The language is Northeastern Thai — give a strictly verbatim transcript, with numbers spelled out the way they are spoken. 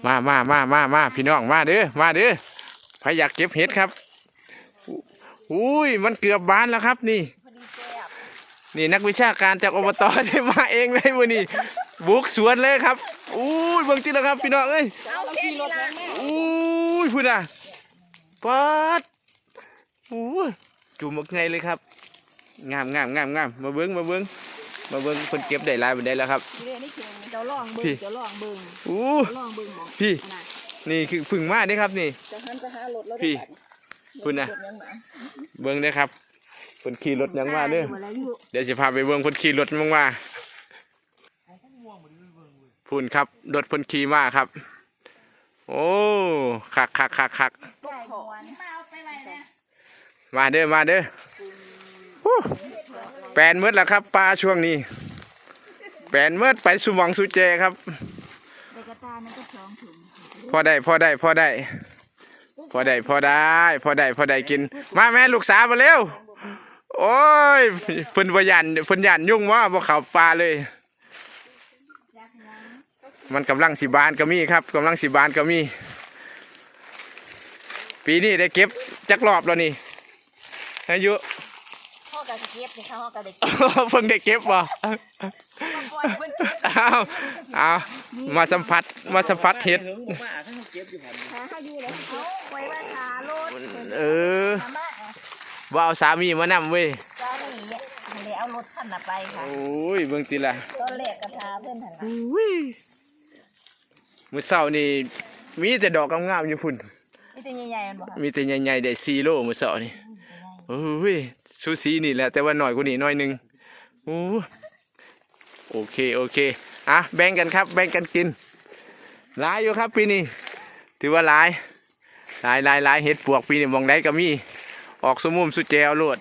มามามามามาพี่น้องมาเด้อมาเด้อใครอยากเก็บเห็ดครับ อุ้ยมันเกือบบานแล้วครับนี่ นี่นักวิชาการจากอบตได้มาเองเลยมื้อนี้บุกสวนเลยครับ อุ้ยเบิ่งติแล้วครับพี่น้องเอ้ย เอาแค่นี้ละ อุ้ยพุ้นน่ะป๊าดอู้จุ่มบักไงเลยครับ งามงามงามงามมาเบิ่งมาเบิ่งมาเบิ่งเพิ่นเก็บได้หลายปานใดแล้วครับ นี่เลยนี่เข่งเจ้าลองเบิ่ พี่ งเจ้าลองเบิ่ง อู้ ลองเบิ่งหมอง พี่ นะ นี่คือเพึ่งมาเด้อครับนี่ จะหันไปหาหลดแล้ว พี่ ได้บัด พุ้นน่ะ หลดยังหนา เบิ่งเด้อครับเพิ่นขี่รถหยังมาเด้อ หลดแล้วอยู่ เดี๋ยวสิพาไปเบิ่งเพิ่นขี่รถหยังมาพุ้นครับรถเพิ่นขี่มาครับ โอ้คักคักคักคัก ใหญ่หวน มาเด้อมาเด้อฮู้แปนหมดแล้วครับปลาช่วงนี้ แปนหมดไปสู่หม่องสู่แจครับ เด็กกระตามันก็สองถุง พอได้พอได้พอได้ พอได้พอได้พอได้พอได้กิน มาแม่ลูกสาวมาเร็ว โอ้ยเพิ่นบ่ย่านเพิ่นย่านยุงว่าบ่เข้าป่าเลย มันกำลังสิบานก็มีครับกำลังสิบานก็มี ปีนี้ได้เก็บจักรอบแล้วนี่อายุ พ่อก็สิเก็บเลยค่ะพ่อก็ได้ เพิ่งได้เก็บบ่ ปล่อยเพิ่นเก็บ เอาเอามาสัมผัสมาสัมผัสเห็ด หาเขาอยู่เลยเขาไว้ว่าทารถ เออ ทามา ว่าเอาสามีมานำเว้ย จ้านี่เลยเอารถคันน่ะไปค่ะ โอ้ยเบิ่งติละ ตอนแรกก็ทาเพิ่นหั่นล่ะ อุ้ยมื้อเช้านี่มีแต่ดอกงามๆอยู่พุ้น นี่แต่ใหญ่ๆมันบ่ค่ะ มีแต่ใหญ่ๆได้สี่โลมื้อเช้านี่โอ้ยสูสีนี่แหละแต่ว่าน้อยกว่านี้หน่อยหนึงโอ้โอเคโอเคอ่ะแบ่งกันครับ แบ่งกันกินหลายอยู่ครับปีนี้ถือว่าหลายหลายหลายหลายเห็ดปวกปีนี้หม่องใดก็มีออกสู่มุมสู่แจวโลด